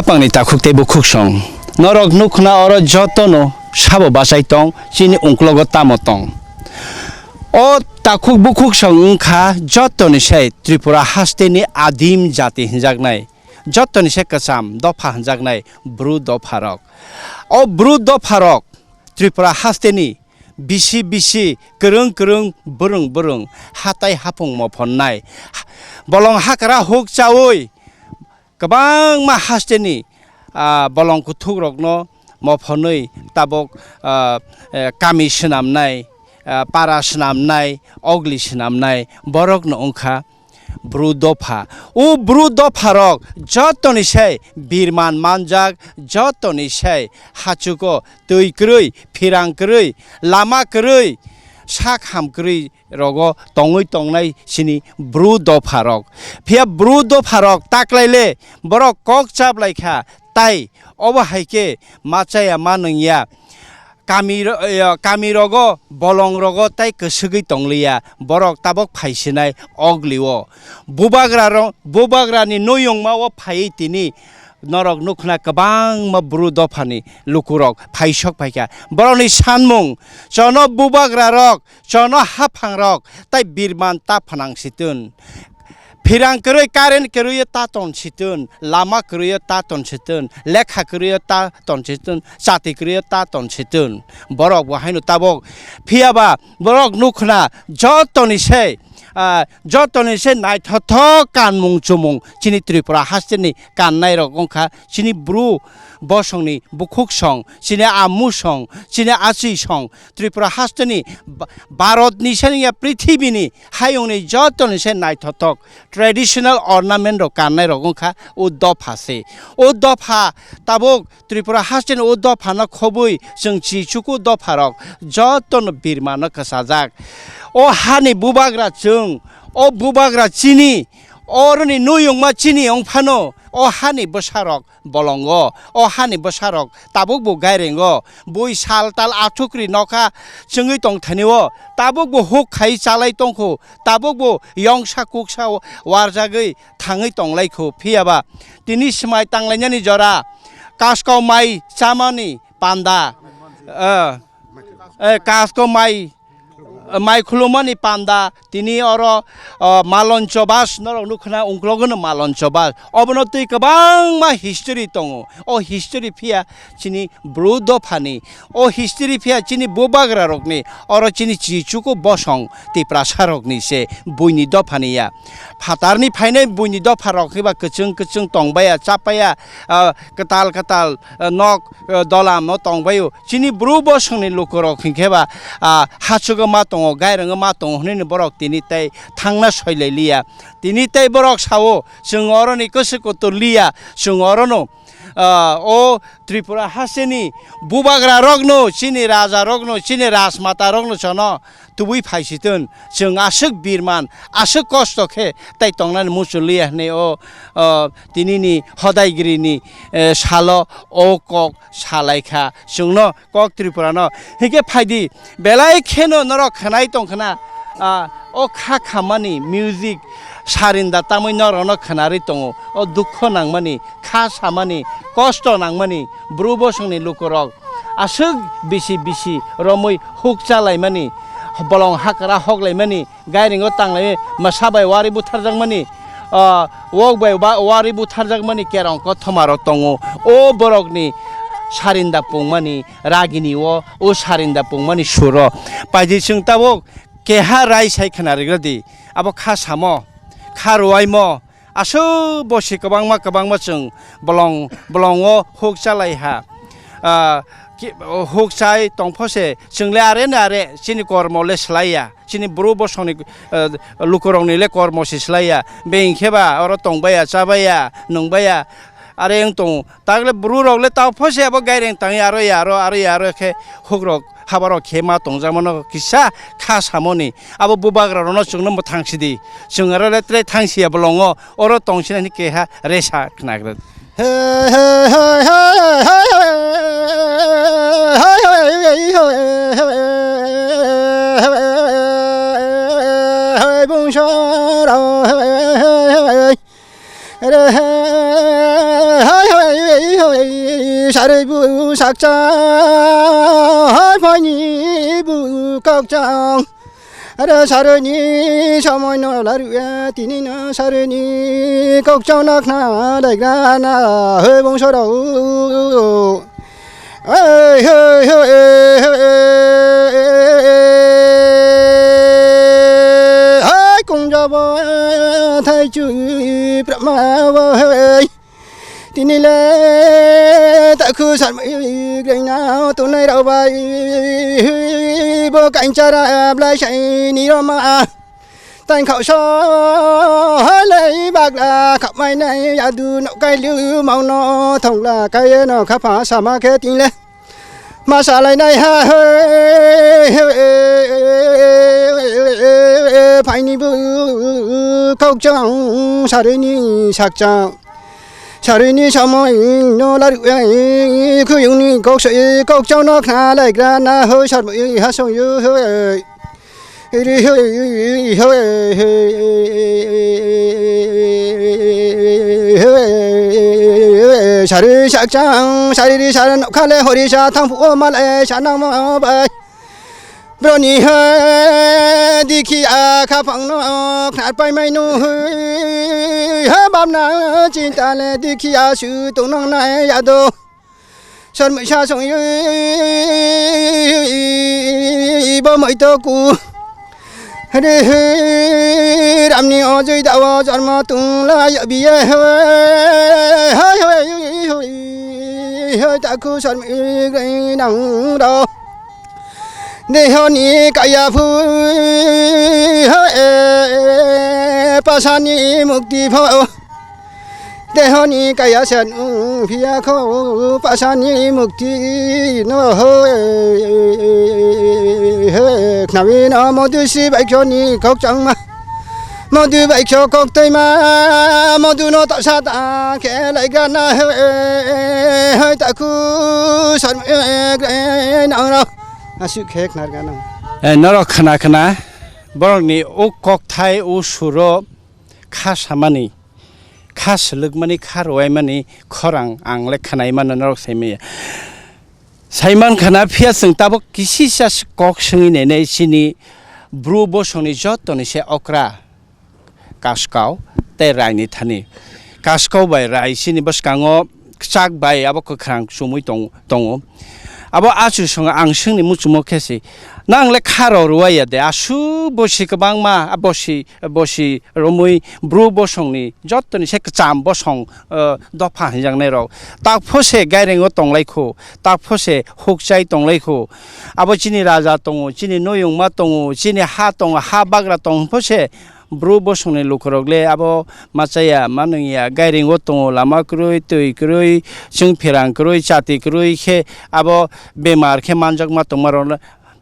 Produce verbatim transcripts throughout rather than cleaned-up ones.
Bwswkni takhuk tei bukhuk song. Norok nukhna oro jotono sabo bachai tong, chini ungklogo tamo tong. O takhuk bukhuk song wngkha jotoni sai Tripura hasteni adim jati hinjaknai, jotoni sai kwcham dopha hinjaknai Bru dopharok. O Bru dopharok Tripura hasteni bisi bisi, kwrwng kwrwng, bwrwng bwrwng, hatai hapung mophonnai. Bolong hakra huk chaui kwbangma hasteni, ah, bolong kuthukrokno mophonwi tabuk, ah, eh, kami swnamnai, ah, para swnamnai, ogli swnamnai, borokno wngkha Bru dopha. O Bru dopharok jotoni sai birman manjak, jotoni sai hachugo twi kwrwi, phirang kwrwi, lama kwrwi, sak ham kwrwi rogo tongwi tongnai chini Bru dopharok. Phiya Bru dopharok taklaile borok kok chaplaikha, tai obo hai khe ma chaya ma nungya. Kami ro-, eh, kami rogo, bolong rogo tai kwswgwi tongliya, borok tabok phaisinai oglio. Bubagra ro-, bubagrani noyongmao phaiwi tini norok nukhna kwbangma Bru dophani lukurok phaisok phaikha. Borokni sanmung, chono bubagrarok, chono haphangrok tai birman ta phanang situn. Phirang kwrwi, current kwrwi ta ton situn, lama kwrwi ta ton situn, lekha kwrwi ta ton situn, chati kwrwi ta ton situn. Borok bo haino tabok. Phiya ba borok nukhna jotoni se, ah, jotoni se naithothok kanmung chumung chini Tripura hasteni kannairok wngkha chini Bru bosongni bukhuk song, chini amu song, chini achi song, Tripura hasteni ba-, Bharatni saniya prithibini hayungni jotoni se naithothok traditional ornament rok kannai rok wngkha o dopha se. O dopha tabuk Tripura hasteni o dophano khobwi chwng chichuku dopharok jotono birmano kwchajak. O hani bubagra chwng, o bubagra chini, oroni nuyungma chini wngphano o hani bwsarok bolongo, o hani bwsarok tabuk bo gairengo, bui sal tal athukri nokha chwngwi tongthanio, tabuk bo huk khai chalai tongkho, tabuk bo yongsa kuksa warjagwi thangwi tonglaikho. Phiya ba tini swmai tanglainani jora, kaskau mai chamani panda, eh, eh, kaskau mai, mai khulumani panda, tini oro, o, Malon Chobas, norok nukhna ungklogono Malon Chobas. Obono twi kwbangma history tongo. O history phiya chini Bru dophani, o history phiya chini bubagrarokni, oro chini chichuku bosong Tiprasarokni se buini dophani ya. Phatarni phainai buini dopharok hiba kwchwng kwchwng tongbaiya, chapaiya, ah, kwtal kwtal, ah, nok, ah, dolamno tongbaio. Chini Bru bosongni lukurok hinkhe ba, ah, hachugwi ma tongo, gairwngwi ma tongo hwnwi borok tini tei thangna soilai liya. Tini tei borok sao, chwng oroni kwswk kutur liya, chwng orono, ah, o Tripura hasteni bubagrarokno, chini rajarokno, chini rajmatarokno chono tubui phaisitun, chwng aswk birman, aswk kosto khe tai tongnani muchung liya hwnwi o, o, tinini hodaigirini, eh, salo o kok salaikha chwngno, kok Tripurano. Hinkhe phaidi, belai kheno norok khwnai tongkhna, ah, o kha khammani music sarinda tamwi norokno khwnarwi tongo. O dukho nangmani, kha samani, kosto nangmani, Bru bosongni lukurok aswk bisi bisi romwi huk chalaimani, bolong hakra hoklaimani, gairingo tanglai masa bai wari butharjakmani, ah, wok bai ba-, wari butharjakmani kerong kothomarok tongo. O borokni sarinda pungmani ragini o, o sarinda pungmani suro. Paidi chwng tabuk keha rai sai khna rwgwdi. Abo kha samo, kha ruaimo, aswk bosi kwbangma kwbangma chwng bolong, bolongo huk chalai ha. Ah, ki-, huk chai tongpho se, chwng le are na are, chini kormo le slai ya. Chini Bru bosongni, eh, lukurokni le kormo se slai ya. Be hinkhe ba oro tongbaiya, chabaiya, nungbaiya, are wng tongo. Takle Bru rok le tao pho se abo gaireng tangwi aro ya, aro, aro ya, aro khe hukrok habarok khe ma tongjakmano kisa kha samoni. Abo bubagra rokno chwngno mwthang sidi. Chwng aro le tre thang siya bolongo, oro tong sinani keha resa khnagrwk. Sarwi bu sakcha, hai phaini bu kokcha. Are sarwini somoi no laruya, tini no sarwini kokcha no khna daigra na, hoi bongso rao. Hei, hei, hei, hei, hei, kung jabo, thai chu, prama bo, hei. Tini le takhu sarmai greina tunai rao bai bo kainchara blai sai ni roma. Tang khao so lai bagla khap mai nai adu no kai lu mau no thong la kai no khapa sama khe tini le. Ma salai nai ha, hei, hei, hei, phaini bu kokchang, sarini sakchang. Sarini samoi no laru, khuyungni koksa, kokchang no khna lai gra na, hoi, sarmai ha song yu, hoi. Ri hoi, hoi, hoi, sari sakchang, sari ri sara nokhale hori sa thang phuo malai sa nang ma bai. Broni ha dikhi a khapang no khnar pai mai no ha bamna chinta le dikhi a su tongnang nai ado. Sormui sa song bo moi to ku. Re ramni ojoi dawa jormo tung la ya biye. Hai hai hai hai takhu sormui gai nang ro. Dehoni kaya phu pasani mukti pho. Dehoni kaya sen phiya kho pasani mukti no ho. Khnawino modu si bai khoni kok changma. Modu bai kho kok tei ma modu no ta sa ta khe lai ga na he. Hai ta khu sar nang ro. Aswk khe khnar gana. Eh, norok khna khna, borokni o kokthai, o suro kha samani, kha swlwkmani, kha rwuaimani khorang ang le khnaimano norok saimanya. Saiman khna, phiya chwng tabuk kisisa kok swngwi nainai chini Bru bosongni jotoni se okra. Kaskau tei raini thani. Kaskau bai rai chini bwskango kwchak bai abo kwkhwrang chumui tong-, tongo. Abo achu songo ang swngni muchumo khe se, nang le kharo rwaya de, aswk bosi kwbangma, a bosi, bosi romwi Bru bosongni jottoni se kwcham bosong, eh, dopha hinjaknai rok. Tak pho se gairengo tonglai kho, tak pho se hukchai tonglai kho. Abo chini raja tongo, chini noyungma tongo, chini ha tongo, ha bagra tong pho se Bru bosongni lukurok le abo machaya, manwngya, gairingo tongo, lama kwrwi, twi kwrwi, chwng pherang kwrwi, chati kwrwi khe abo bemar khe manjakma tongmarok le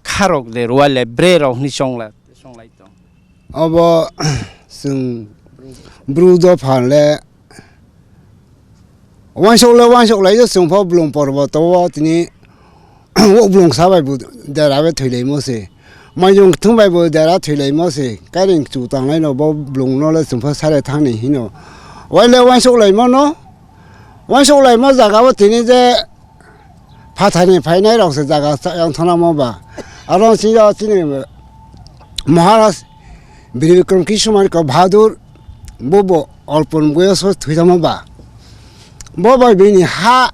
kharok de rwai le bre rok hwnwi chongla-, chonglai tong. Obo chwng Bru dopha le Uansuk le uansuk lai, chwng pho blung porbo to o tini, o blung sa bai bo dera bai thwi lai mo se. Maiyung thung bai bo dera thwi lai mo se. Kairing chu tang lai no bo blung no le chwng pho sare thang ni hino. Wai le uansuk lai mo no. Uansuk lai mo jaga o tini je phathar ni phainai rok se jaga sa yang thana mo ba. Aro si yo tini Maharaj Bir Bikram Kishore Manikya Bahadur bo bo Alpon boyoso thwijama ba. Bo bai bini ha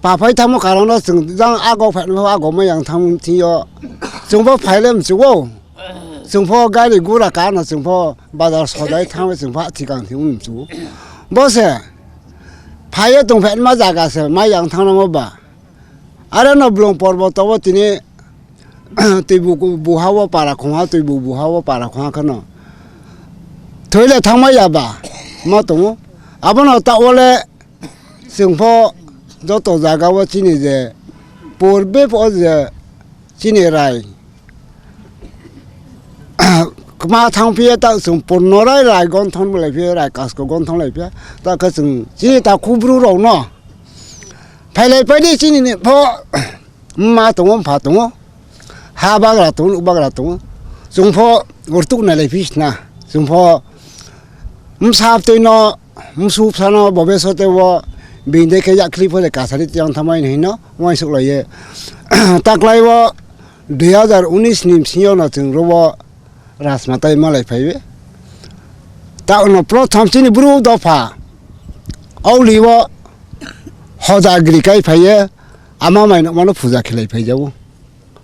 paphai thamo karon no chwng jang ago phaino ago ma yang thang thio. Chwng bo phaile mchugo. Chwng pho gari gura ka no chwng pho bazar sodai thang chwng pha thikang thing mchugo. Bo se phaiye tong phaima jaga se ma yang thang no ba. Are no blong porbo tobo tini twi bu-, buha o para khongha, twi bu-, buha o para khongha kheno. Thwi le thangma ya ba, ma tongo. Abono ta o le chwng pho joto jaga o chini je purbe pho je chini rai. Ma thang phiya ta chwng purno rai, rai gonthon bo lai phiya, rai kasko gonthon lai phiya. Ta khe chwng chini ta khubru rok no. Phailai paidi chini ni pho ma tongo, mpha tongo, ha bagra tongo, nuk bagra tongo. Chwng pho urtuk nai lai phi sna. Chwng pho msa twi no, msu bsa no, bobe sote bo Bini de khe yakhli phore kasari tiyang thamai hino uansuk laiye. Taklai o dui hazar unis ni bisingo no chwng robo rajmatai malai phaibe. Ta uno prothom chini bru dopha auli o hoda gri kai phaiye, ama mai no mano puja khlai phai jago.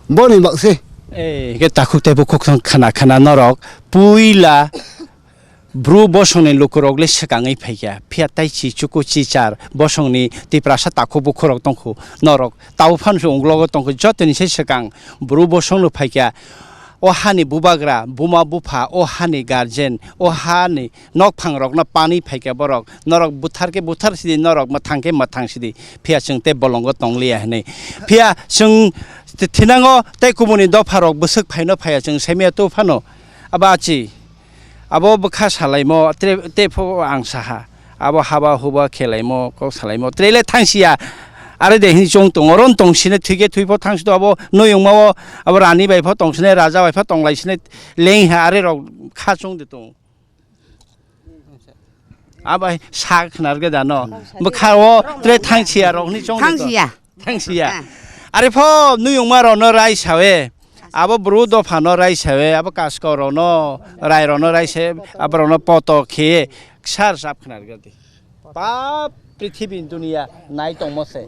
Boni bakse. Eh, ke takhuk tei bukhuk khana khana norok puila Bru bosongni lukurok le swkangwi phaikha, phiya taichi chuku chichar bosongni Tiprasa takhuk bukhurok tongkhu, norok tabuk phano se unglogo tongkhu, jotoni se swkang Bru bosongno phaikha. O hani bubagra, buma bupha, o hani guardian, o hani nokphangrokno panwi phaikha borok, norok buthar khe buthar sidi, norok mwthang khe mwthang sidi, phiya chwng tei bolongo tongliya hinwi. Phiya chwng thinango tei kubuni dopharok bwswk phaino phaiya chwng saimanya tu phano. Abo achi. Abo bwkha salaimo, tre-, tei pho ang saha. Abo haba huba khelaimo, kok salaimo, trele thangsiya. Are de hin chong tongo, oro tong sine thwike thwi pho thangsi do abo noyongma o, abo rani bai pho tong sine, raja bai pho tong lai sine, leng ha are rok kha chong de tong. Abai sa khnar ge dano. Bwkha o tre thangsiya rok ni chong de tong. Thangsiya. Thangsiya. Ah. Are pho nuyungma rokno rai sawe. Abo bru dophano rai sawe, abo kasko rokno, rai rokno rai sawe, abo rokno poto khe sar sap khna rwdi. Pa prithibi dunia nai tongmo se.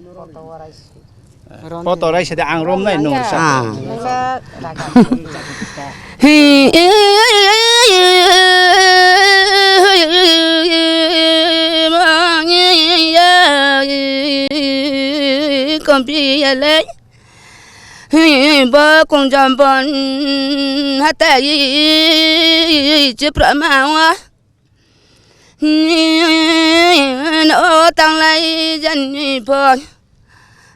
Poto rai sawe ang rom nai nung sa. Ah. Kompi yale. Bo kungjambon hatai chipra mawa. No tanglai jani pho.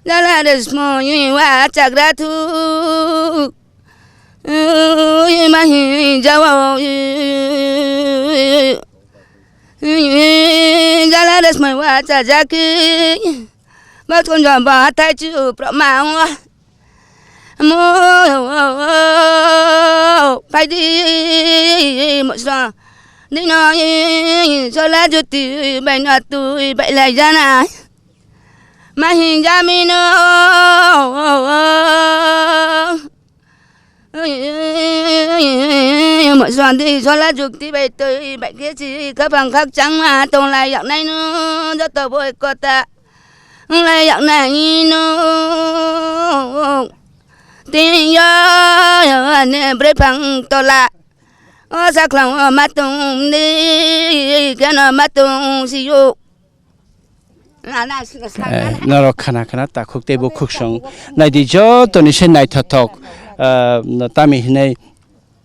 Jala resmo wa chagra thu. Mahi jawa. Jala resmo wa chajaki. Bo kungjambon hatai chipra mawa. Mo, paidi, mosra, dino, sola jyoti, baino twi, bailai jana. Mahin jamino, mosra di, sola jyoti, bai twi, bai kesi, kapang kak changma, tonglai yaknaino, joto boi kota. Wng lai yaknaino. Tini yo ne bwrwi phang tola. O saklang o matung ni keno matung siyo. Eh, norok khana khana takhuk tei bukhuk song. Naidi jotoni se naithothok, eh, tami hinai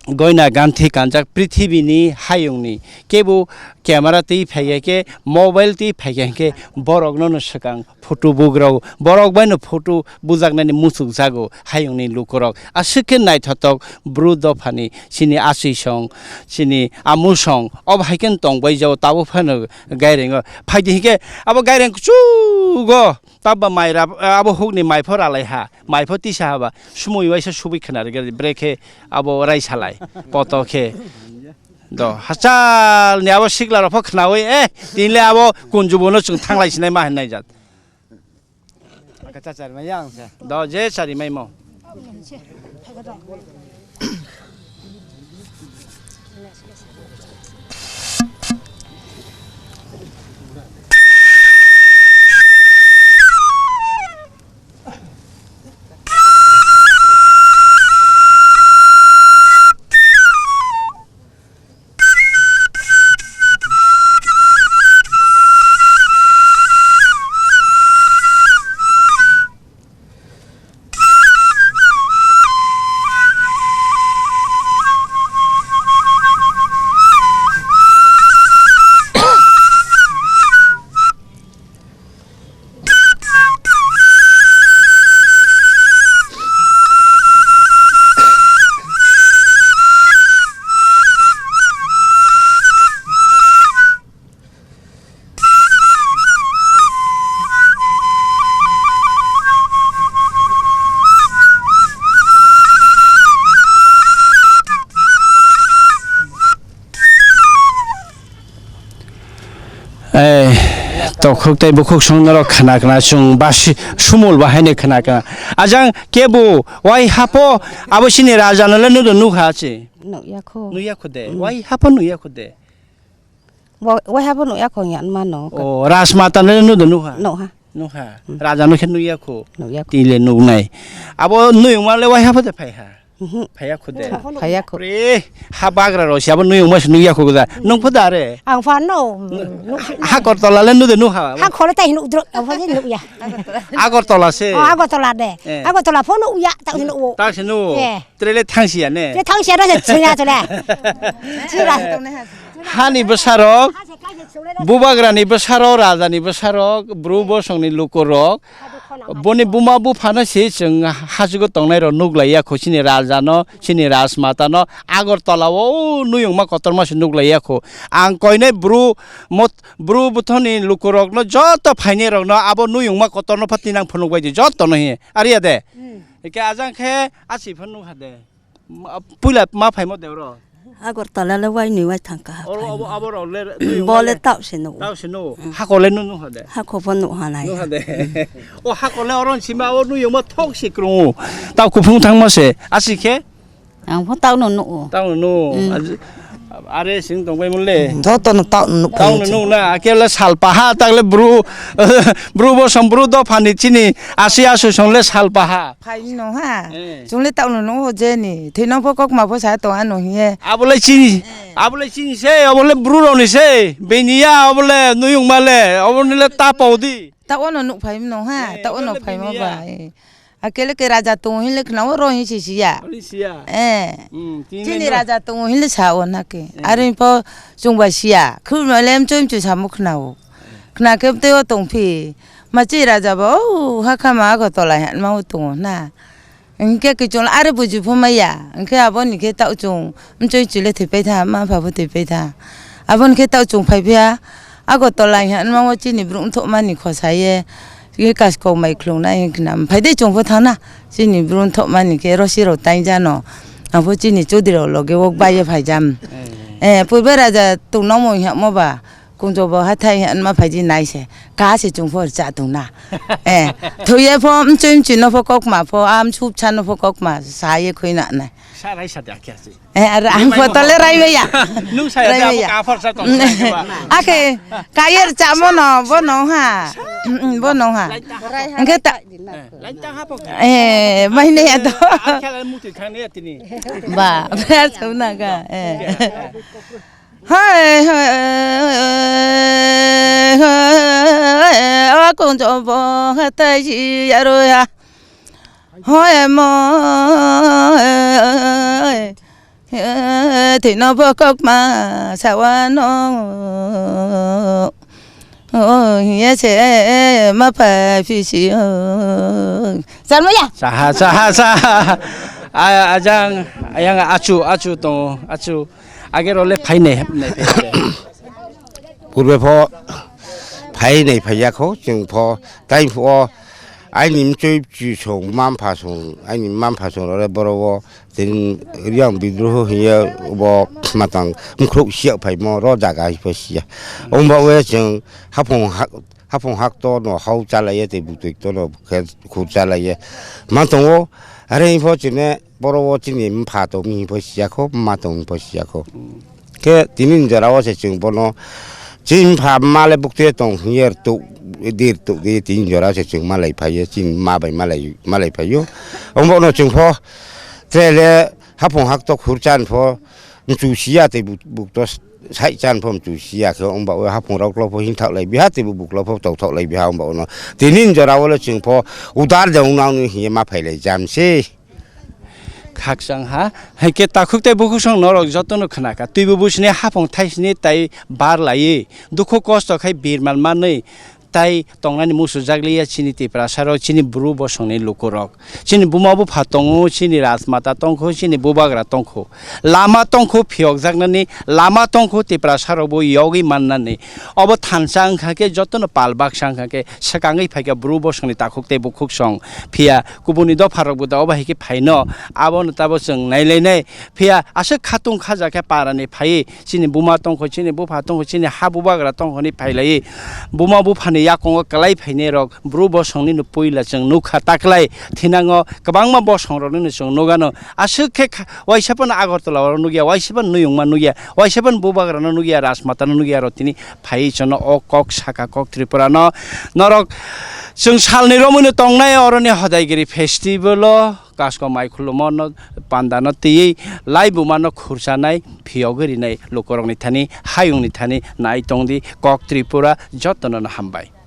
Goina ganthi kanjak prithibini hayungni kebo camera twi phaikha khe mobile twi phaikha hinkhe borokno no swkang photo bugrao borok baino photo bujaknani muchukjago hayungni lukurok aswk khe naithothok bru dophani chini aswisong chini amusong obo hai khe tongbai jao tabuk phano gairengo phaidi hinkhe abo gaireng kuchugo tabba mai rab abo hukni mai pho ralai ha. Mai pho tisa haba, sumui waisa subui khna rwgwi brekhe abo raisalai, poto khe. Do, hachal ni abo sikla rok pho khnaui, eh, tinle abo kunjubo no chwng thanglai sinai ma hinai jat. Do, je chari maimo. Okhok tei bukhuk song norok khna khna chwng basi sumul bahaino khna khna. Ajang kebo wai hapo abo chini raja no le nudo nukha se. Nukya kho. Nukya kho de. Mm. Wai hapo nukya kho de. Bo-, wai hapo nukya kho ya mano. O, Rajmata no le nudo nukha. Nukha. Nukha. Mm. Raja no khe nukya kho. Nukya kho. Tile nuknai. Abo nuyung ma le wai hapo de phai ha. Mhm. Phaiya kho de. Phaiya kho. Pre, ha bagra rok si abo nuyung ma se nukya kho da. Nung pho da re. Ang pha no. Hakortola le nude nukha. Hakhor le tai nuk dro, ang pha nuk ya. Agartala se. Oh, Agartala de. Eh. Agartala pho nuk ya, tak nuk. Tak se nuk. Eh. Trele thangsi ya ne. Te thangsi ya se chaya chole. Chira. Hani bwsarok, bubagrani bwsarok, rajani bwsarok, bru bosongni lukurok, boni buma buphano se chwng hachugo tongnairok nuklaiya kho, chini rajano, chini rajmatano, Agartala o nuyungma kotorma se nuklaiya kho. Ang koinai bru mot-, bru buthoni lukurokno joto phainairokno abo nuyungma kotorno pha tinang phunukbai di jotono hiye. Ariya de? Hmm. Eke ajang khe asi phano nukha de. Ma-, puila ma phaimo de oro? Agartala le wainwi wai thangkha. Oro abo, abo rok le, bo le taoh se nuk. Taoh se nuk. Mm. Hako le nuk, nuk ha de? Hako bo nuk ha nai. Nuk ha de. O hako le oro sima o nuyungma thok se krung. Tao kuphung thangma se. Asi khe? Ang pho taoh no nuk o. Taoh no nuk. Mm. Are sing tong bai mole. Joto no taoh nuk. Taoh no nuk na. Ake le sal paha tak le bru, bru bo song bru do phani chini. Asi asu song le sal paha. Phai no ha. Eh. Chwng le taoh no nuk o je ni. Thwi no pho kok ma pho sa tong ano hiye. Abo le chini. Eh. Abo le chini se, abo le bru rok ni se. Beni ya, abo le nuyung ma le, abo ni le ta pau di. Ta ono nuk phai mano ha, eh, ta ono phai ma ba. Eh. Akele ke raja tongo hinle khna o ro hin si siya. Ori siya. Eh. Hmm, chini raja tongo hinle sa o na ke. Eh. Are pho chwng ba siya. Khur ma lem chum chu sa mu khna o. Khna ke te o tong phi. Ma chi raja ba o ha kha ma go tola han ma o tongo na. Hingke kichung are buji phu maya, hingke aboni khe tao chwng mchoi chile thwipai tha, ma pha bo thwipai tha. Aboni khe tao chwng phai phiya, Agartala hinma o chini bru wngthok mani khosa ye, ye kaskau mai khlung nai hingkhna, phai de chwng pho thang na, chini bru wngthok mani khe rosi rok tai jano, abo chini chudri rok loge wok bai ye phai jam. Eh, purbe raja tong nang mo hingmo ba, Kungjo bo hathai hinma phaidi nai se. Ka se chwng pho cha tong na. Eh, thuye pho mchwi mchwi no pho kokma pho, am sup cha no pho kokma, sa ye khoi na nai. Sa rai sa da kya se. Eh, ar ang pho tole rai ya. Nung sa ya, rai ya. Ka phor sa tong. Ake, ka yer cha mo no, bo no ha. Bo no ha. Angke ta. Lai ta ha pho. Eh, mai ne ya to. Ar khala muti khang ne ya tini. Ba, ba sa na ga. Eh. Hai, hai, hai, a kung chong pho hatai si ya ro ya. Hoi mo, eh, thwi no pho kok ma sa wa no. Oh, ya se ma pa phi si, oh. Sar mo ya? Saha, saha, saha. A, ajang, ayang achu, achu tongo, achu. Age role phainai, nai phainai. Purbe pho phainai phaiya kho, chwng pho, tai pho, aini mchwi mchwi song, mampha song, aini mampha song role boro o, tini Riang bidroho hiye bo matang mkhruk siya phaimo ro jaga hi pho siya. Ongba we chwng hapung ha-, hapung hak to no hau chalaiye tei butui to no khe khur chalaiye. Ma tongo, are hi pho chine boro o chini mpha tong mi hi pho siya kho, ma tong hi pho siya kho. Khe tini ni jora o se chwng bono chini mpha ma le bukte tong hiye rwtuk, dir tuk di tini jora o se chwng malai phaiyo, chini ma bai malai, malai phaiyo. Ongbo no chwng pho tre le hapung hak to khur chan pho mchu siya tei buk, buk to sai chan pho mchu siya khe ongba o hapung rok lo pho hing thak lai biha tei buk lo pho tok thok lai biha ongba o no. Tini ni jora o le chwng pho udar de ong nang ni hiye ma phai lai jam se. Khakchang ha, hai khe takhuk tei bukhuk song norok jotono khna kha. Twibo buchini hapung thaisini tai bar laiwi, dukhu kosto khai birman manwi tai tongnani muchujak liya chini Tiprasa rok, chini bru bosongni lukurok. Chini buma bupha tongo, chini rajmata tongkho, chini bubagra tongkho. Lama tongkho phiyokjaknani, lama tongkho Tiprasa rokbo yogwi mannani. Obo thansa wngkha khe jotono pal baksa wngkha khe swkangwi phaikha bru bosongni takhuk tei bukhuk song. Phiya kubuni dopharokbo da obo hai khe phaino, abono tabo chwng nailainai. Phiya aswk khatung khaja khe parani phaiwi chini buma tongkho, chini bupha tongkho, chini ha bubagra tongkho hinwi phailaiwi buma buphani yakungo kwlai phainai rok bru bosong nino puila chwng nukha taklai thinango kwbangma bosong rok nino chwng nukano aswk khe kha-, waisa phano Agartala oro nukya, waisa phano Nuyungma nukya, waisa phano Bubagrano nukya, Rajmatano nukya aro tini phaiwi chwngno o kok saka kok Tripura no norok chwng salni romwino tongnai oroni Hodaigiri festival o kasko mai khulumo no panda no twiwi laibuma no khursanai phiyogwi rinai lukurokni thani hayungni thani nai tongdi kok Tripura jotono no hambai.